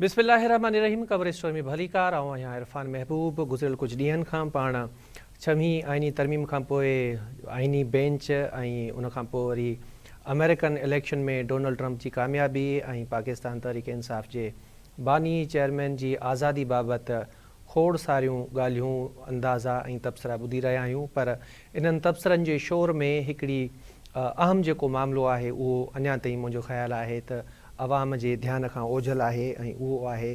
بسم الله الرحمٰن الرحيم ڪوريج اسٽور ۾ ڀليڪار آئون آهيان عرفان محبوب گذريل ڪجهه ڏينهن کان پاڻ ڇوهين آئيني ترميم کان پوء آئيني بينچ ۽ ان کان پوء وري آمريڪن اليڪشن ۾ ڊونلڊ ٽرمپ جي ڪاميابي ۽ پاڪستان تحريڪ انصاف جي باني چيئرمين جي آزادي بابت کوڙ ساريون ڳالهيون، اندازا ۽ تبصرا ٻڌي رهيا آهيون پر انهن تبصرن جي شور ۾ هڪڙي اهم جيڪو معاملو آهي اهو اڃا تائين منهنجو خيال آهي ته عوام جي ڌيان کان اوجهل آهي ۽ اهو آهي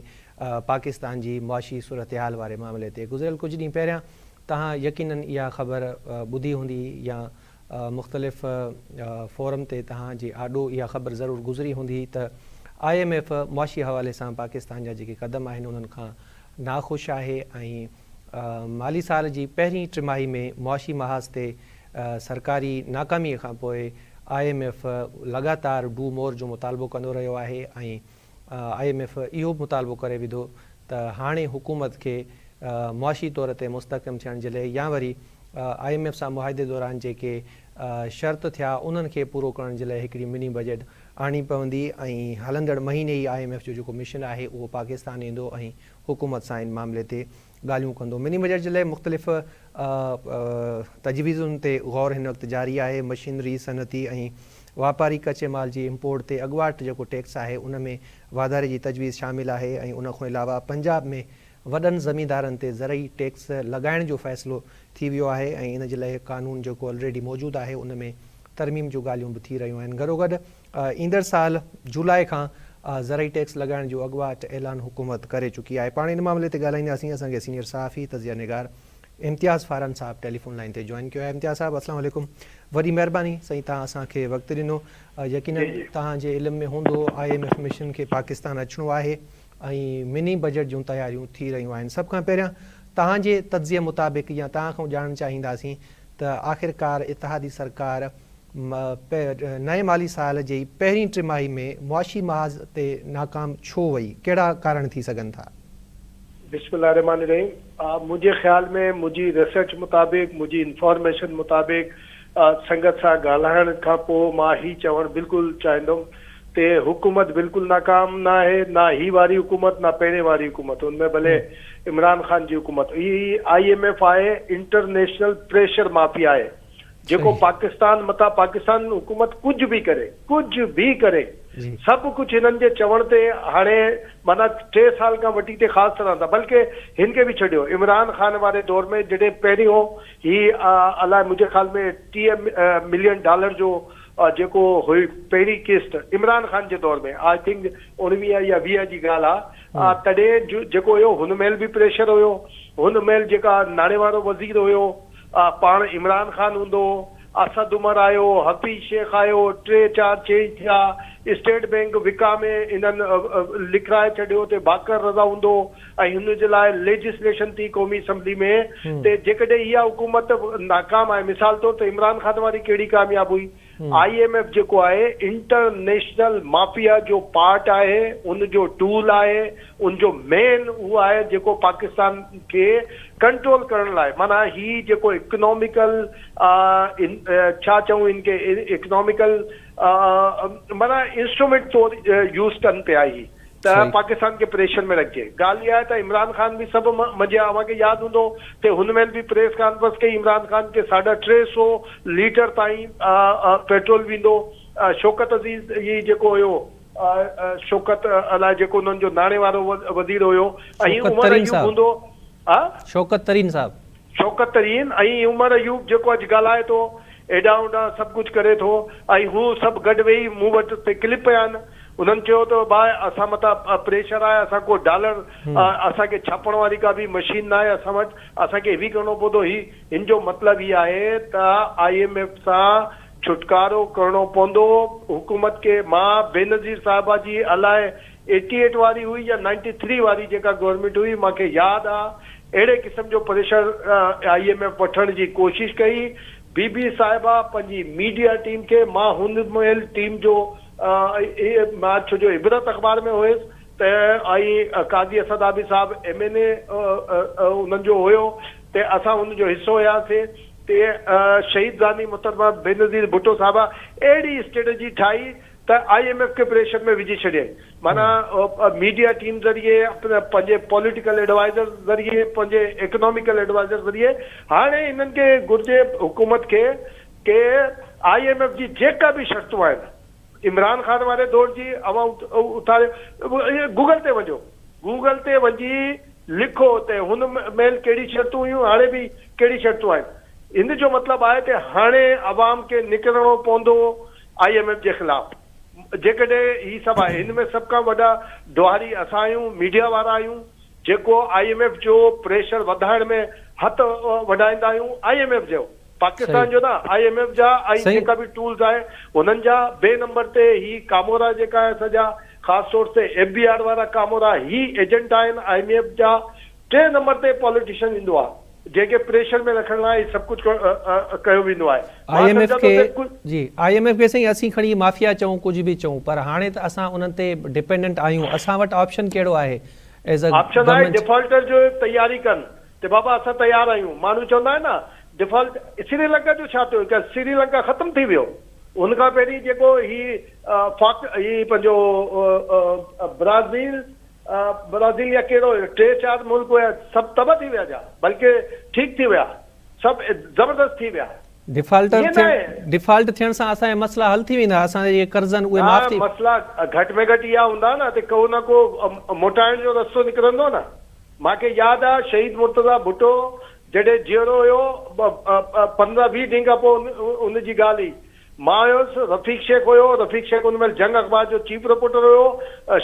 پاڪستان جي معاشي صورتحال واري معاملي تي گذريل ڪجهه ڏينهن پهريان توهان يقينن اها خبر ٻڌي هوندي يا مختلف فورم تي توهان جي آڏو اها خبر ضرور گذري هوندي ته I M F معاشي حوالي سان پاڪستان جا جيڪي قدم آهن انهن کان ناخوش آهي ۽ مالي سال جي پهرين ٽماهي ۾ معاشي محاذ تي سرڪاري ناڪامي کان پوء I M F لڳاتار do more جو مطالبو ڪندو رهيو آهي ۽ I M F اهو به مطالبو ڪري وڌو ته هاڻي حڪومت کي معاشي طور تي مستحڪم ٿيڻ جي لاء يا وري I M F سان معاهدي دوران جيڪي شرط ٿيا انهن کي پورو ڪرڻ جي لاء هڪڙي مني بجيٽ آڻڻي پوندي ۽ هلندڙ مهيني ئي I M F جو جيڪو مشن آهي اهو پاڪستان ايندو ۽ حڪومت سان ان معاملي تي ڳالهيون ڪندو. مني بجيٽ جي لاء مختلف تجويزن تي غور هن وقت جاري آهي. مشينري، صنعتي ۽ واپاري ڪچي مال جي امپورٽ تي اڳواٽ جيڪو ٽيڪس آهي ان ۾ واڌاري جي تجويز شامل آهي ۽ ان کان علاوه پنجاب ۾ وڏن زميندارن تي زرعي ٽيڪس لڳائڻ جو فيصلو ٿي ويو آهي ۽ ان جي لاء قانون جيڪو الريڊي موجود آهي ان ۾ ترميم جون ڳالهيون به ٿي رهيون آهن. گڏوگڏ ايندڙ سال جولاء کان زرعي ٽيڪس لڳائڻ جو اڳواٽ اعلان حڪومت ڪري چڪي آهي. پاڻ ان معاملي تي ڳالهائينداسين. اسان کي سينيئر صحافي، تجزيه نگار امتياز فاران صاحب ٽيليفون لائين تي جوائن ڪيو آهي. امتياز صاحب السلام عليڪم وڏي مهرباني سائين توهان اسان کي وقت ڏنو. يقينن توهان جي علم ۾ هوندو I M F mission کي پاڪستان اچڻو آهي ۽ مني بجيٽ جون تياريون ٿي رهيون آهن. سڀ کان پهريان توهان جي تجزيي مطابق يا توهان کان ڄاڻڻ چاهينداسين ته آخرڪار اتحادي سرڪار نئين مالي سال جي پهرين ٽماهي ۾ معاشي محاذ تي ناڪام ڇو وئي؟ ڪهڙا ڪارڻ ٿي سگهن ٿا؟ بسم الله الرحمٰن الرحيم منهنجي خيال ۾ منهنجي ريسرچ مطابق منهنجي انفارميشن مطابق سنگت سان ڳالهائڻ کان پوء مان هي چوڻ بلڪل چاهيندم ته حڪومت بلڪل ناڪام نه آهي نه هي واري حڪومت نه پهرين واري حڪومت ان ۾ ڀلي عمران خان جي حڪومت هي I M F آهي انٽرنيشنل پريشر مافيا آهي جيڪو پاڪستان متان پاڪستان حڪومت ڪجهه به ڪري ڪجهه به ڪري سڀ ڪجهه هنن جي چوڻ تي هاڻي معنيٰ ٽي سال کان وٺي تي خاص طرح سان بلڪه هن کي به ڇڏيو عمران خان واري دور ۾ جڏهن پهريون هي الائي منهنجي خيال ۾ 30 ملين ڊالر جو جيڪو هئي پهرين قسط عمران خان جي دور ۾ I think 19 يا 20 جي ڳالهه آ تڏهن جيڪو هيو هن مهل به پريشر هيو هن مهل جيڪا ناڻي وارو وزير هيو پاڻ عمران خان هوندو هو، اسد عمر آيو، حفيظ شيخ آيو، ٽي چار چينج ٿيا، اسٽيٽ بينڪ وڪامي انهن لکرائي ڇڏيو ته باقر رضا هوندو ۽ هن جي لاء ليجسليشن ٿي قومي اسيمبلي ۾ ته جيڪڏهن اها حڪومت ناڪام آهي مثال طور ته عمران خان واري ڪهڙي ڪامياب هئي؟ I M F جيڪو آهي انٽرنيشنل مافيا جو پارٽ آهي ان جو ٽول آهي ان جو مين اهو آهي جيڪو پاڪستان کي ڪنٽرول ڪرڻ لاء معنيٰ هي جيڪو اڪناميڪل ڇا چئون ان کي اڪناميڪل معنيٰ انسٽرومينٽ طور يوز ڪن پيا هي ته پاڪستان کي پريشر ۾ رکجي. ڳالهه اها آهي ته عمران خان به سڀ منجهيا اوهان کي ياد هوندو ته هن مهل به پريس ڪانفرنس ڪئي عمران خان کي ساڍا ٽي سو ليٽر تائين پيٽرول ويندو شوڪت عزيز هي جيڪو هيو شوڪت الائي جيڪو انهن جو ناڻي وارو وزير هيو ۽ عمر ايوب هوندو ها شوڪت ترين صاحب. شوڪت ترين ۽ عمر ايوب جيڪو اڄ ڳالهائي ٿو ايڏانهن هوڏانهن سڀ ڪجهه ڪري ٿو ۽ هو سڀ گڏ ويهي مون وٽ تي ڪلپ پيا آهن انهن چيو ته ڀاء اسان مٿان پريشر آهي اسان ڪو ڊالر اسان کي ڇاپڻ واري ڪا به مشين ناهي اسان وٽ اسان کي هي ڪرڻو پوندو هي هن جو مطلب هي آهي ته I M F سان ڇوٽڪارو ڪرڻو پوندو حڪومت کي مان بينظير صاحبه جي الائي ايٽي ايٽ واري هئي يا نائنٽي ٿري واري جيڪا گورنمينٽ هئي مان کي ياد آ اهڙي قسم جو پريشر I M F وٺڻ جي ڪوشش ڪئي بي بي صاحبه پنهنجي ميڊيا ٽيم کي مان هن مهل ٽيم جو مان ڇو جو عبرت اخبار ۾ هيس ته ۽ قاضي اسد عابد صاحب ايم اين اي انهن جو هيو ته اسان ان جو حصو هياسي ته شهيد زاني محترمه بينظير ڀٽو صاحبه اهڙي اسٽريٽجي ٺاهي. ته I M F کي پريشر ۾ وجهي ڇڏيائين معنيٰ ميڊيا ٽيم ذريعي پنهنجي پوليٽيڪل ايڊوائزر ذريعي پنهنجي اڪناميڪل ايڊوائزر ذريعي هاڻي هنن کي گهرجي حڪومت کي ڪي I M F جي جيڪا به شرطون آهن عمران خان واري دور جي اوهان اٿاريو گوگل تي وڃو گوگل تي وڃي لکو ته هن مهل ڪهڙي شرطون هيون هاڻي به ڪهڙي شرطون آهن ان جو مطلب آهي ته هاڻي عوام کي نڪرڻو پوندو I M F جي خلاف جيڪڏهن هي سڀ آهي هن ۾ سڀ کان وڏا ڏوهاري اسان آهيون ميڊيا وارا آهيون جيڪو I M F جو پريشر وڌائڻ ۾ هٿ وڍائيندا آهيون I M F جو پاڪستان جو نه I M F جا ۽ جيڪا به ٽولز آهي انهن جا ٻئي نمبر تي هي ڪامورا جيڪا آهي سڄا خاص طور تي ايف بي آر وارا ڪامورا هي ايجنٽ آهن I M F جا ٽئين نمبر تي پاليٽيشن ايندو آهي جنهن کي پريشر ۾ رکڻ لاء هي سڀ ڪجهه ڪيو ويندو آهي. I مان ايم ايف سمجهان ٿو کي ته ڪجهه. جي I M F کي سائين اسين کڻي مافيا چئون ڪجهه به چئون پر هاڻي ته اسان انهن تي ڊپينڊنٽ آهيون اسان وٽ آپشن ڪهڙو آهي ايز ا آپشن آهي گورنمينٽ. ڊيفالٽر جو تياري ڪن ته بابا اسان تيار آهيون ماڻهو چوندا آهن نه ڊيفالٽ سري لنڪا جو ڇا ٿيو سري لنڪا ختم ٿي ويو ان کان پهرين جيڪو هي فاڪ هي پنهنجو برازيل برازيل يا ڪهڙو هيو ٽي چار ملڪ هيا سڀ تباهه ٿي ويا جا بلڪه ٺيڪ ٿي ويا سڀ زبردست ٿي ويا ڊيفالٽر ائين ٿيڻ ناهي. ڊيفالٽ ٿيڻ سان اسان جا مسئلا حل ٿي ويندا اسان جا جيڪي قرض آهن اهي نه معاف ٿي. مسئلا گهٽ ۾ گهٽ اها هوندا نه ته ڪو نه ڪو موٽائڻ جو رستو نڪرندو نه مان کي ياد آ شهيد مرتضيٰ ڀٽو جڏهن جيئرو هيو 15 20 ڏينهن کان پوء ان جي ڳالهه هئي مان هيس، رفيق شيخ هيو، رفيق شيخ ان مهل جنگ اخبار جو چيف رپورٽر هيو،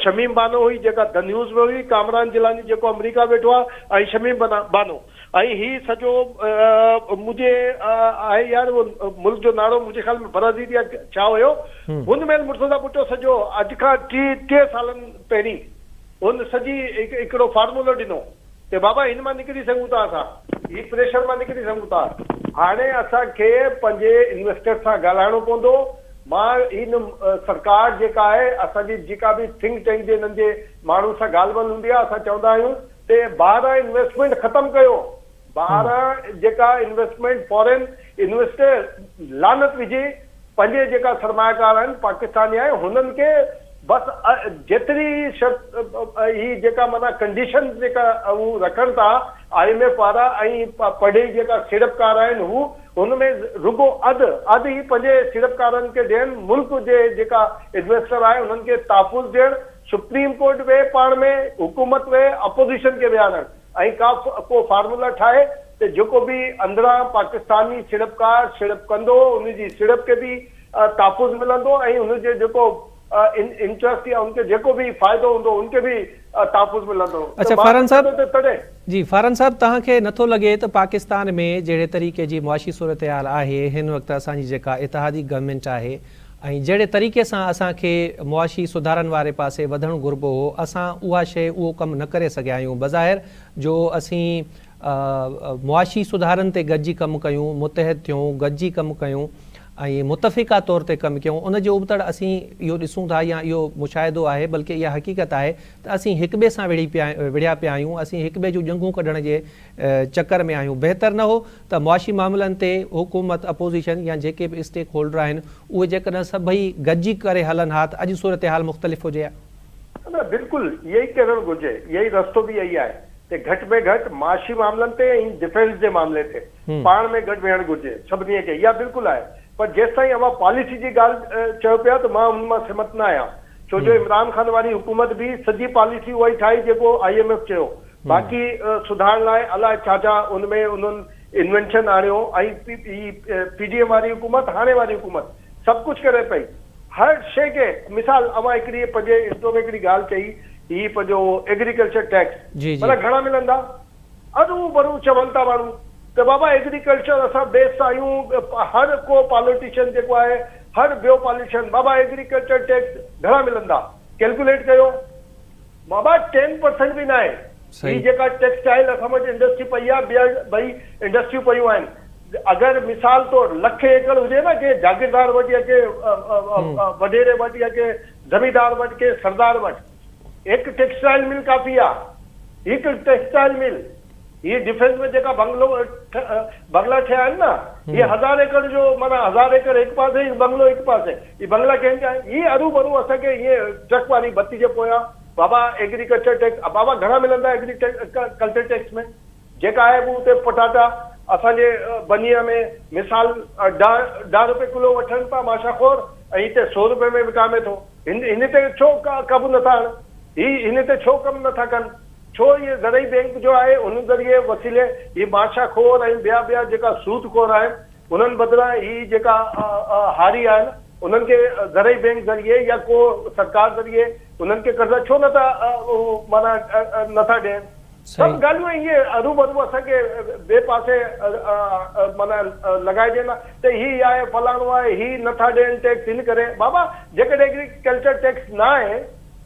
شميم بانو هئي جيڪا the news ۾ هئي، ڪامران جيلاني جيڪو آمريڪا ويٺو آهي ۽ شميم بانو ۽ هي سڄو منهنجي آهي يار اهو ملڪ جو نعرو منهنجي خيال ۾ برازيل يا ڇا هيو، هن مهل مرتضيٰ ڀٽو سڄو اڄ کان 30 سالن پهرين هن سڄي هڪڙو فارمولو ڏنو. ته بابا هن مان نڪري سگهون ٿا اسان هي پريشر مان نڪري سگهون ٿا هاڻي اسان کي پنهنجي انويسٽر سان ڳالهائڻو پوندو مان هن سرڪار جيڪا آهي اسان جي جيڪا به ٿنڪ ٽينڪ جي هنن جي ماڻهن سان ڳالهه ٻولهه هوندي آهي اسان چوندا آهيون ته ٻاهران انويسٽمينٽ ختم ڪيو ٻاهران جيڪا انويسٽمينٽ فارين انويسٽر لعنت وجهي پنهنجي جيڪا سرمايڪار آهن پاڪستاني آهن هنن کي بس جيتري شرط هي جيڪا معنيٰ ڪنڊيشنز جيڪا هو رکن ٿا I M F وارا ۽ پرڏيهي جيڪا سيڙپڪار آهن هو هن ۾ رڳو اڌ اڌ ئي پنهنجي سيڙپڪارن کي ڏين ملڪ جي جيڪا انويسٽر آهي انهن کي تحفظ ڏيڻ سپريم ڪورٽ ويهي پاڻ ۾ حڪومت ويهي اپوزيشن کي ويهارڻ ۽ ڪا ڪو فارمولا ٺاهي ته جيڪو به اندران پاڪستاني سيڙپڪار سيڙپ ڪندو ان جي سيڙپ کي به تحفظ ملندو ۽ ان جي جيڪو انٽرسٽ يا ان کي جيڪو به فائدو هوندو ان کي به تحفظ ملندو ته اڇا مان فاران صاحب سمجهان ٿو ته تڏهن. جي فاران صاحب توهان کي نٿو لڳي ته پاڪستان ۾ جهڙي طريقي جي معاشي صورتحال آهي هن وقت اسان جي جيڪا اتحادي گورنمينٽ آهي ۽ جهڙي طريقي سان اسان کي معاشي سڌارن واري پاسي وڌڻ گهربو هو اسان اها شيء اهو ڪم نه ڪري سگهيا آهيون بظاهر جو اسين معاشي سڌارن تي گڏجي ڪم ڪيون متحد ٿيون گڏجي ڪم ڪيون ۽ متفقه طور تي ڪم ڪيون ان جي ابتڙ اسين اهو ڏسون ٿا يا اهو مشاهدو آهي بلڪه اها حقيقت آهي ته اسين هڪٻئي سان وڙهي پيا وڙهيا پيا آهيون اسين هڪٻئي جون ڄنگهون ڪڍڻ جي چڪر ۾ آهيون بهتر نه هو ته معاشي معاملن تي حڪومت، اپوزيشن يا جيڪي به اسٽيڪ هولڊر آهن اهي جيڪڏهن سڀئي گڏجي ڪري هلن ها ته اڄ صورتحال مختلف هجي ها. نه بلڪل اهو ئي ڪرڻ گهرجي اهو ئي رستو به اهو ئي آهي ته گهٽ ۾ گهٽ معاشي معاملن تي ۽ ڊفينس جي معاملي تي پاڻ ۾ گڏ ويهڻ گهرجي سڀني کي اها بلڪل آهي پر جيستائين اوهان پاليسي جي ڳالهه چيو پيا ته مان ان مان سهمت نه آهيان ڇو جو عمران خان واري حڪومت به سڄي پاليسي اها ئي ٺاهي جيڪو I M F چيو باقي سڌارڻ لاء الاء ڇا ڇا ان ۾ انهن انوينشن آڻيو ۽ هي پي ڊي ايم واري حڪومت هاڻي واري حڪومت سڀ ڪجهه ڪري پئي هر شيء کي مثال اوهان هڪڙي پنهنجي انٽرو ۾ هڪڙي ڳالهه چئي هي پنهنجو ايگريڪلچر ٽيڪس جي جي. معنيٰ گهڻا ملندا ارو ڀرو چون ٿا ماڻهو ته بابا ايگريڪلچر اسان بيسٽ آهيون هر ڪو پاليٽيشن جيڪو آهي هر ٻيو پاليٽيشن بابا ايگريڪلچر ٽيڪس گهڻا ملندا ڪيلڪوليٽ ڪيو بابا ٽين پرسنٽ به ناهي هي جيڪا ٽيڪسٽائل اسان وٽ انڊسٽري پئي آهي ٻيا ٻئي انڊسٽريون پيون آهن اگر مثال طور لک ايڪڙ هجي نه ڪنهن جاگيردار وٽ يا ڪنهن وڏيري وٽ يا ڪنهن زميندار وٽ ڪنهن سردار وٽ هڪ ٽيڪسٽائل مل ڪافي آهي هڪ ٽيڪسٽائل مل هي ڊفينس ۾ جيڪا بنگلو بنگلا ٺهيا آهن نه هي هزار ايڪڙ جو معنيٰ هزار ايڪڙ هڪ پاسي هڪ بنگلو هڪ پاسي هي بنگلا ڪنهن جا آهن هي ارو ڀرو اسان کي ائين ٽرڪ واري بتي جي پويان بابا ايگريڪلچر ٽيڪس بابا گهڻا ملندا ايگريڪلچر ٽيڪس ۾ جيڪا آهي به اتي پٽاٽا اسان جي ٻنيء ۾ مثال ڏهه روپيه ڪلو وٺن پيا ماشا خور ۽ هتي سو روپيه ۾ وڪامي ٿو هن هن تي ڇو قابو نٿا آڻن هي هن تي ڇو ڪم نٿا ڪن ڇو اهي زرعي بينڪ جو آهي ان ذريعي وسيلي هي ماشا خور ۽ ٻيا ٻيا جيڪا سود خور آهن انهن بدران هي جيڪا هاري آهن انهن کي زرعي بينڪ ذريعي يا ڪو سرڪار ذريعي انهن کي قرضا ڇو نٿا معنيٰ نٿا ڏين سڀ ڳالهيون ائين اروڀرو اسان کي ٻئي پاسي معنيٰ لڳائي ڏين ته هي آهي فلاڻو آهي هي نٿا ڏين ٽيڪس هن ڪري بابا جيڪڏهن ايگريڪلچر ٽيڪس نه آهي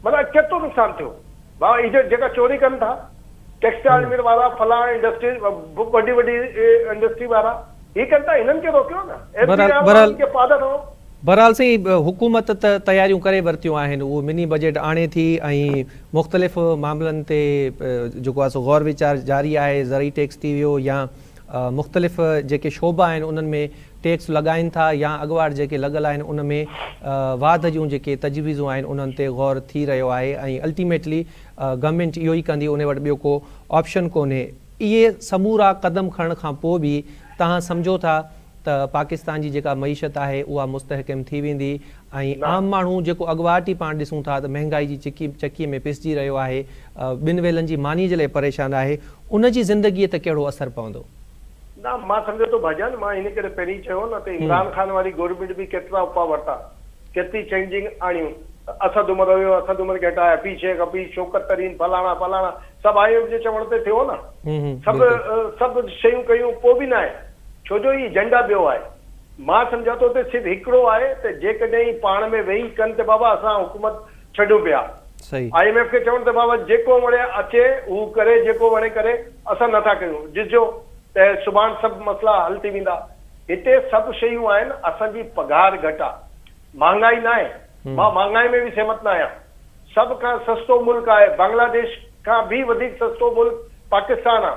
معنيٰ ڪيترو نقصان ٿيو ڀاء هي جيڪا چوري ڪن ٿا ٽيڪسٽائل مل وارا فلاڻا انڊسٽري وڏي وڏي انڊسٽري وارا هي ڪن ٿا هنن کي روڪيو نه ايف بي آر وارن کي پادر هڻو. بھرحال سائين حڪومت ته تياريون ڪري ورتيون آهن اهو مني بجيٽ آڻي ٿي ۽ مختلف معاملن تي جيڪو آهي سو غور ويچار جاري آهي زرعي ٽيڪس ٿي ويو يا مختلف جيڪي شعبا آهن انهن ۾ ٽيڪس لڳائين ٿا يا اڳواٽ جيڪي لڳل آهن ان ۾ واڌ جون جيڪي تجويزون آهن انهن تي غور ٿي رهيو آهي ۽ الٽيميٽلي گورنمينٽ اهو ئي ڪندي ان وٽ ٻيو ڪو آپشن ڪونهي. اهي سمورا قدم کڻڻ کان پوء به توهان سمجهو ٿا ته پاڪستان جي جيڪا معيشت آهي اها مستحڪم ٿي ويندي ۽ عام ماڻهو جيڪو اڳواٽ ئي پاڻ ڏسون ٿا ته مهنگائي جي چڪي چڪي ۾ پيسجي رهيو آهي ٻن ويلن جي ماني جي لاء پريشان آهي ان جي زندگيء تي ڪهڙو اثر پوندو؟ نه مان سمجهان ٿو ڀاجان مان ان ڪري پهرين چيو نه ته عمران خان واري گورنمينٽ به ڪيترا اپاء ورتا ڪيتري چينجنگ آڻيون اسد عمر هيو اسد عمر کي هٽايا پي شيخ پي شوڪت ترين فلاڻا فلاڻا سڀ I M F جي چوڻ تي ٿيو نه سڀ سڀ شيون ڪيون پوء به ناهي ڇو جو هي ايجنڊا ٻيو آهي مان سمجهان ٿو ته صرف هڪڙو آهي ته جيڪڏهن هي پاڻ ۾ ويهي ڪن ته بابا اسان حڪومت ڇڏيون پيا I M F کي چون ته بابا جيڪو وڻي اچي هو ڪري جيڪو وڻي ڪري اسان نٿا ڪيون ڏسجو ته سڀاڻ سڀ مسئلا حل ٿي ويندا هتي سڀ شيون آهن اسان جي پگهار گهٽ آ مهانگائي ناهي مان مهانگائي ۾ به سهمت نه آهيان سڀ کان سستو ملڪ آهي بنگلاديش کان به وڌيڪ سستو ملڪ پاڪستان آ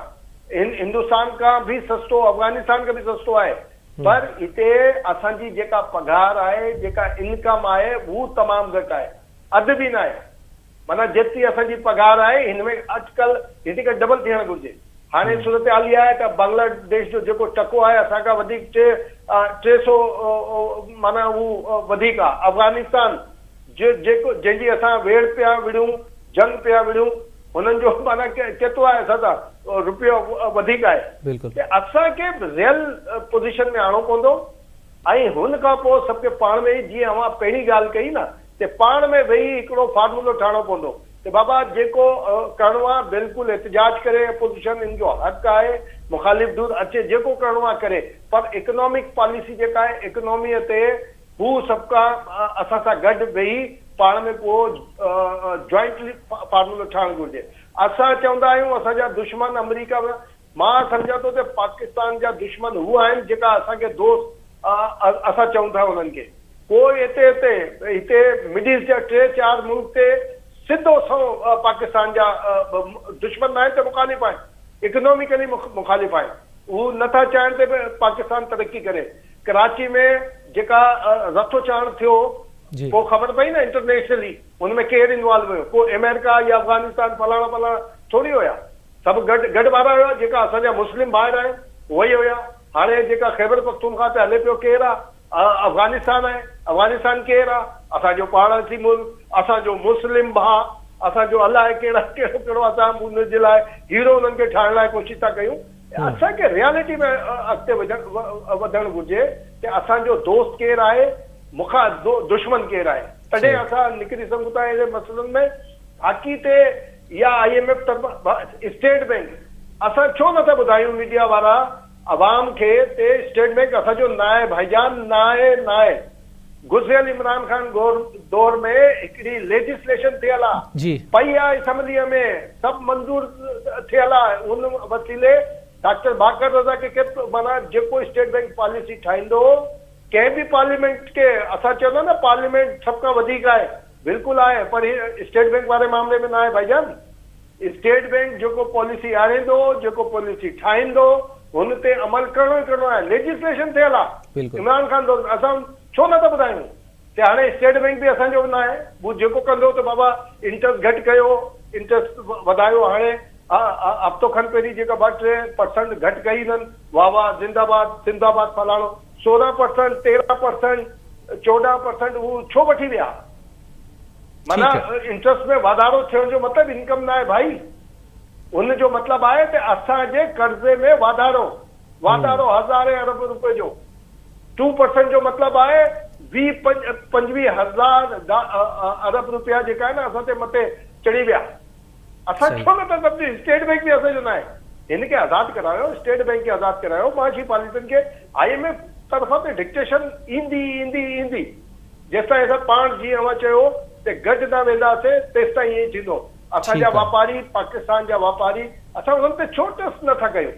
هندستان کان به سستو افغانستان کان به سستو آهي پر هتي اسان جي جيڪا پگهار آهي جيڪا انڪم آهي هو تمام گهٽ آهي اڌ به ناهي معنيٰ جيتري اسان جي پگهار آهي هن ۾ اٽڪل هن کان ڊبل ٿيڻ گهرجي هاڻي صورتحال اها آهي ته بنگلاديش جو جيڪو ٽڪو آهي اسان کان وڌيڪ ٽي 300 معنيٰ هو وڌيڪ آهي افغانستان جيڪو جنهن جي اسان ويڙهه پيا وڙهيون، جنگ پيا وڙهيون، هنن جو معنيٰ ڪيترو آهي اسان سان روپيو وڌيڪ آهي ته اسان کي به ريئل پوزيشن ۾ آڻڻو پوندو ۽ هن کان پوء سڀ کي پاڻ ۾ ئي جيئن اوهان پهرين ڳالهه ڪئي نه ته پاڻ ۾ ويهي هڪڙو فارمولو ٺاهڻو پوندو ته بابا جيڪو ڪرڻو آهي بلڪل احتجاج ڪري اپوزيشن ان جو حق آهي مخالف ڌر اچي جيڪو ڪرڻو آهي ڪري پر اڪنامڪ پاليسي جيڪا آهي اڪناميء تي هو سڀ ڪا اسان سان گڏ ويهي پاڻ ۾ ڪو جوائنٽلي فارمولو ٺاهڻ گهرجي. اسان چوندا آهيون اسان جا دشمن آمريڪا مان سمجهان ٿو ته پاڪستان جا دشمن هو آهن جيڪا اسان کي دوست اسان چئون ٿا انهن کي. ڪو هتي هتي هتي مڊل ايسٽ جا ٽي چار ملڪ تي سڌو سنئون پاڪستان جا دشمن ناهن ته مخالف آهن اڪناميڪلي مخالف آهن هو نٿا چاهين ته پاڪستان ترقي ڪري. ڪراچي ۾ جيڪا رٿو چاڻ ٿيو پوء خبر پئي نه انٽرنيشنلي ان ۾ ڪير انوالو هيو ڪو امريڪا يا افغانستان فلاڻا فلاڻا ٿوري هيا سڀ گڏ گڏ وارا هيا جيڪا اسان جا مسلم ڀائر آهن اهي ئي هيا هاڻي جيڪا خيبر پختونخوا تي هلي پيو ڪير آ افغانستان آهي افغانستان ڪير آ اسان جو پاڙوسي ملڪ اسان جو مسلم ڀاء اسان جو الائي ڪهڙا ڪهڙو ڪهڙو اسان ان جي لاء هيرو انهن کي ٺاهڻ لاء ڪوشش ٿا ڪيون اسان کي ريالٽي ۾ اڳتي وڌڻ گهرجي ته اسان جو دوست ڪير آهي مخا دشمن ڪير آهي تڏهن اسان نڪري سگهون ٿا اهڙي مسئلن ۾ باقي تي يا I M F طرفان اسٽيٽ بينڪ اسان ڇو نٿا ٻڌايون ميڊيا وارا عوام کي ته اسٽيٽ بينڪ اسان جو ناهي ڀائيجان ناهي ناهي گذريل عمران خان دور ۾ هڪڙي ليجسليشن ٿيل آ پئي آ اسيمبليء ۾ سڀ منظور ٿيل آ ان وسيلي ڊاڪٽر باقر رضا کي ڪيترو معنيٰ جيڪو اسٽيٽ بينڪ پاليسي ٺاهيندو ڪنهن به پارليامينٽ کي اسان چوندا نه پارليامينٽ سڀ کان وڌيڪ آهي بلڪل آهي پر هي اسٽيٽ بينڪ واري معاملي ۾ ناهي ڀائيجان. اسٽيٽ بينڪ جيڪو پاليسي آڻيندو، جيڪو پاليسي ٺاهيندو، هن تي عمل ڪرڻو ئي ڪرڻو آهي. ليجسليشن ٿيل آهي. عمران خان دور ۾ اسان ڇو نه ٿا ٻڌايون ته هاڻي اسٽيٽ بينڪ به اسان جو نه آهي، هو جيڪو ڪندو ته بابا انٽرسٽ گهٽ ڪيو، انٽرسٽ وڌايو، هاڻي هفتو کن پهرين جيڪا ٻه ٽي پرسنٽ گهٽ ڪئي اٿن، واهه واهه زنده باد زنده باد فلاڻو، 16 پرسنٽ، 13 پرسنٽ، 14 پرسنٽ هو ڇو وٺي ويا؟ معنيٰ انٽرسٽ ۾ واڌارو ٿيڻ جو مطلب انڪم ناهي ڀائي، ان جو مطلب آهي ته اسان جي قرضي ۾ واڌارو، واڌارو هزارين ارب روپين جو، ٽو پرسنٽ جو مطلب آهي 20 25 هزار ارب روپيا جيڪا آهن اسان تي مٿي چڙهي ويا. اسان ڇو نه ٿا سمجهون اسٽيٽ بينڪ به اسان جو ناهي، هن کي آزاد ڪرايو، اسٽيٽ بينڪ کي آزاد ڪرايو، معاشي پاليسين کي I M F طرفان ته ڊڪٽيشن ايندي ايندي ايندي، جيستائين اسان پاڻ جيئن اوهان چيو ته گڏ نه وينداسين تيستائين ائين ئي ٿيندو، اسان جا واپاري پاڪستان جا واپاري اسان انهن تي ڇو ٽرسٽ نه ٿا ڪيون،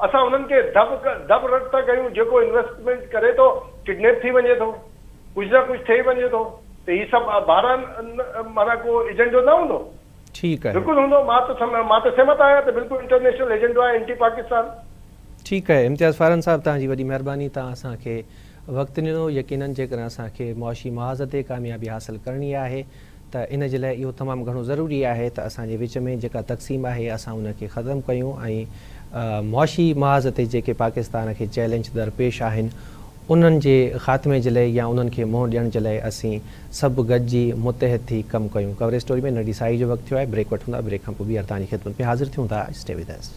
اسان انهن کي ڌب ڌب رٽ ٿا ڪيون، جيڪو انويسٽمينٽ ڪري ٿو ڪڊنيپ ٿي وڃي ٿو. ڪجهه نه ڪجهه ٿئي وڃي ٿو ته هي سڀ بهرحال معنيٰ ڪو ايجنڊو نه هوندو. ٺيڪ آهي. بلڪل هوندو مان ته مان ته سهمت آهيان ته بلڪل انٽرنيشنل ايجنڊو آهي اينٽي پاڪستان. ٺيڪ آهي امتياز فارن صاحب توهان جي وڏي مهرباني توهان اسان کي وقت ڏنو يقينن جيڪڏهن اسان کي معاشي محاذ تي ڪاميابي حاصل ڪرڻي آهي ته ان جي لاء اهو تمام گهڻو ضروري آهي ته اسان جي وچ ۾ جيڪا تقسيم آهي اسان ان کي ختم ڪيون ۽ معاشي محاذ تي جيڪي پاڪستان کي چئلينج درپيش آهن انهن جي خاتمي جي لاء يا انهن کي منهن ڏيڻ جي لاء اسين سڀ گڏجي متحد ٿي ڪم ڪيون. ڪوريج اسٽوري ۾ ننڍي ساهي جو وقت ٿيو آهي بريڪ وٺون ٿا بريڪ کان پوء ٻيهر توهان جي خدمت ۾ حاضر ٿيون ٿا اسٽي وٿ اس.